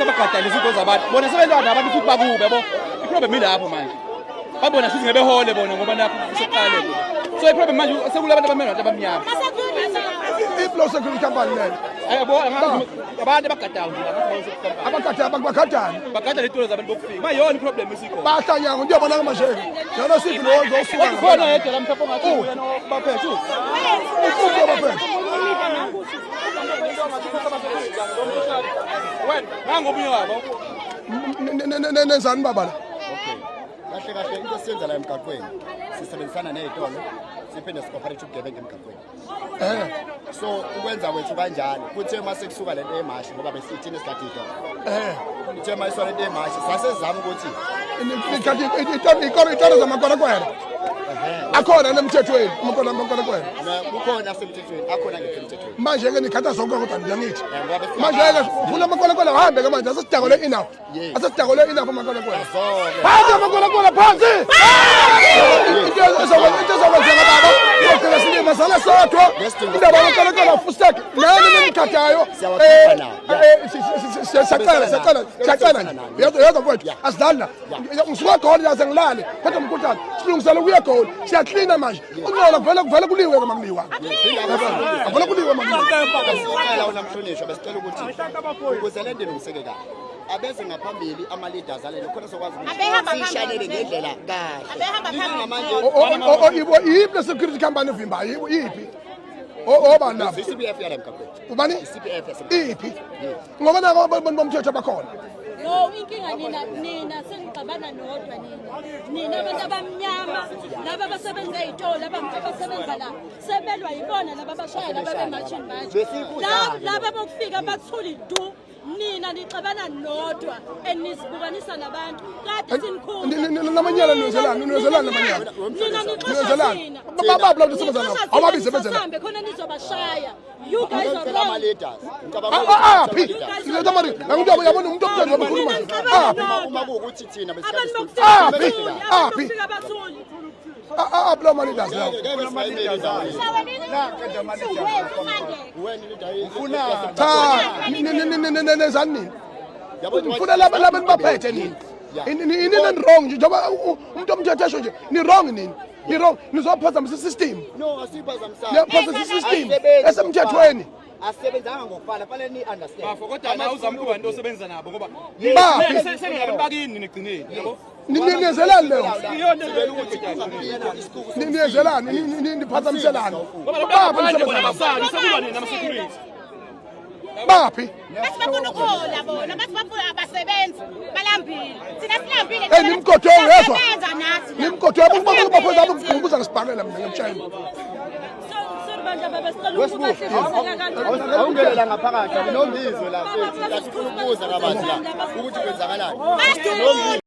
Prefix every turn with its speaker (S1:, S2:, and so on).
S1: abagada lezi zinto zabantu bona sebelwa nabantu futhi bakube yabo. I-problem ilapho manje. Babona futhi ngebehole bona ngoba nakho seqale. So i-problem manje sekulabantu abamele abantu abamnyama.
S2: Iplo security company leyo.
S1: Ayabo angazi abantu abagadayo nje la.
S2: Abagada bagadani.
S1: Bagada letolo zabantu bokufika. Mayona i-problem esikhona.
S2: Bahlanya ngiyabona ke manje. Njalo sithi lo ozosuka.
S1: Khona yedwa la mhlawumbe ongathi uyena baphethe.
S2: Ufuthi abaphethe.
S1: Wena nangomunye wabo.
S2: Nenzani baba la?
S3: Okay. Kahle kahle into esiyenza la emgaqweni sisebenzisana nezitolo siphinde si-operate ubugebengu emgaqweni.
S2: Eh.
S3: So ukwenza kwethu kanjalo kuthe uma sekusuka lento emashi ngoba besithina esigade izitolo.
S2: Eh.
S3: Ithe uma isuka lento emashi sasezama ukuthi
S2: Ikhathi itoro itoro zamakwarakwara. Akhona nemthethweni amakona amakwarakwara.
S3: Kukhona asemthethweni akhona angekho emthethweni.
S2: Manje ke nikhatha zonke kodwa ngiyangithi.
S3: Eh, ngoba
S2: Manje ke ufuna amakwarakwara ahambe ke manje asesidakole enough.
S3: Yes.
S2: Asesidakole enough amakwarakwara.
S3: Zonke.
S2: Phansi amakwarakwara phansi. Into ezokwenza into ezokwenzeka baba. Sogcina silima sala sodwa. Indaba yamakwarakwara fusek. Nani nimkhathayo.
S3: Siyawakhipha nawo.
S2: Siyacela siyacela siyacela nje. Uyezwa uyezwa mfowethu asidlali la. Ngisuka egoli yaze ngilale. Kodwa mkhuhlane silungisela ukuya egoli. Siyaklina manje. Ungcola kuvele kuvele kuliwe ke makuliwa. Kuvele kuliwe makuliwa.
S3: Besicela wena mhlonishwa besicela ukuthi ukuze le nto ilungiseke kahle abeze ngaphambili ama-leaders alelo khona sokwazi ukuthi
S4: Abehamba phambili.
S3: siyishanele ngendlela kahle
S4: Abehamba phambili.
S3: Inkinga manje
S2: O iyiphi le security company evimbayo iyiphi? Obani labo?
S3: i-CPF yala emgaqweni
S2: Ubani?
S3: i-CPF yasemgaqweni
S2: Iphi? Ngoba nako abantu bomthetho abakhona.
S5: No, inkinga nina nina senixabana nodwa nina. Nina abantu abamnyama laba abasebenza ey'tolo abasebenza la sebelwa yibona laba abashaya laba bemarching manje.
S3: Besibuza-ke
S5: Laba bokufika bathuli du nina nixabana nodwa and nizibukanisa nabantu kade sinikhulu.
S2: Namanyala niwenzelani? Niwenzelani namanyala?
S5: Nina nixosha
S2: Niwenzelani?
S5: thina.
S2: Babaphi labo sebenza nabo? Awabize benze la.
S5: Sihambe khona nizobashaya. You guys are
S3: Ngicela
S5: wrong.
S3: ama-leaders ngicabanga ukuthi
S2: Aphi?
S3: ama-leaders.
S2: Ngileta mari. Angiyabo yabona umuntu omthetho wabakhuluma. Aphi?
S3: Uma kuwukuthi thina
S5: Abantu
S3: besikade
S5: bokufika
S2: Aphi?
S5: bathuli, abantu
S2: Aphi?
S5: bokufika bathuli.
S2: Aphi lawo ma-leaders lawo?
S3: Ngeke singayimeli indawo yethu. Wena leader yethu.
S2: Cha, nenzani nini?
S3: Yabo nje
S2: Ngifuna laba laba nibaphethe nini?
S3: Yeah.
S2: Inini ni wrong nje njengoba umuntu omthetho esho nje ni wrong nini? Ni wrong nizophazamisa i-system.
S3: No, asiphazamisanga.
S2: Niyaphazamisa i-system
S3: Asisebenzi
S2: esemthethweni.
S3: Asisebenzanga ngokufana, fanele ni understand.
S1: Bafo kodwa nawe uzama ukuba into osebenza nabo ngoba
S2: Baphi?
S1: sengingabantu bakini nigcineni yabo.
S2: Niyenzelani leyo?
S1: Iyona
S3: Sivele ukuthi kungabikho isixuku
S2: Niyenzelani? Niphazamiselani?
S1: Ngoba
S2: Baphi
S1: ngaphandle bona
S2: nisebenza nabo?
S1: basali sekulwa nina ama-security.
S2: Baphi?
S4: Bathi bafuna ukuhola bona, bathi bafuna abasebenzi, balambile. Thina silambile.
S2: Hey, nimgodi uyezwa?
S4: Siyasebenza nathi. la.
S2: Nimgodi uyabona ukubuza ngesibhakela mina ngiyamtshela.
S5: Sorry bandla baba sicela ukubahlehlisela kanjani.
S3: Awungenela ngaphakathi, akunombizo la mfethu. La sifuna ukubuza kabanzi la ukuthi kwenzakalani.
S4: Basidubula.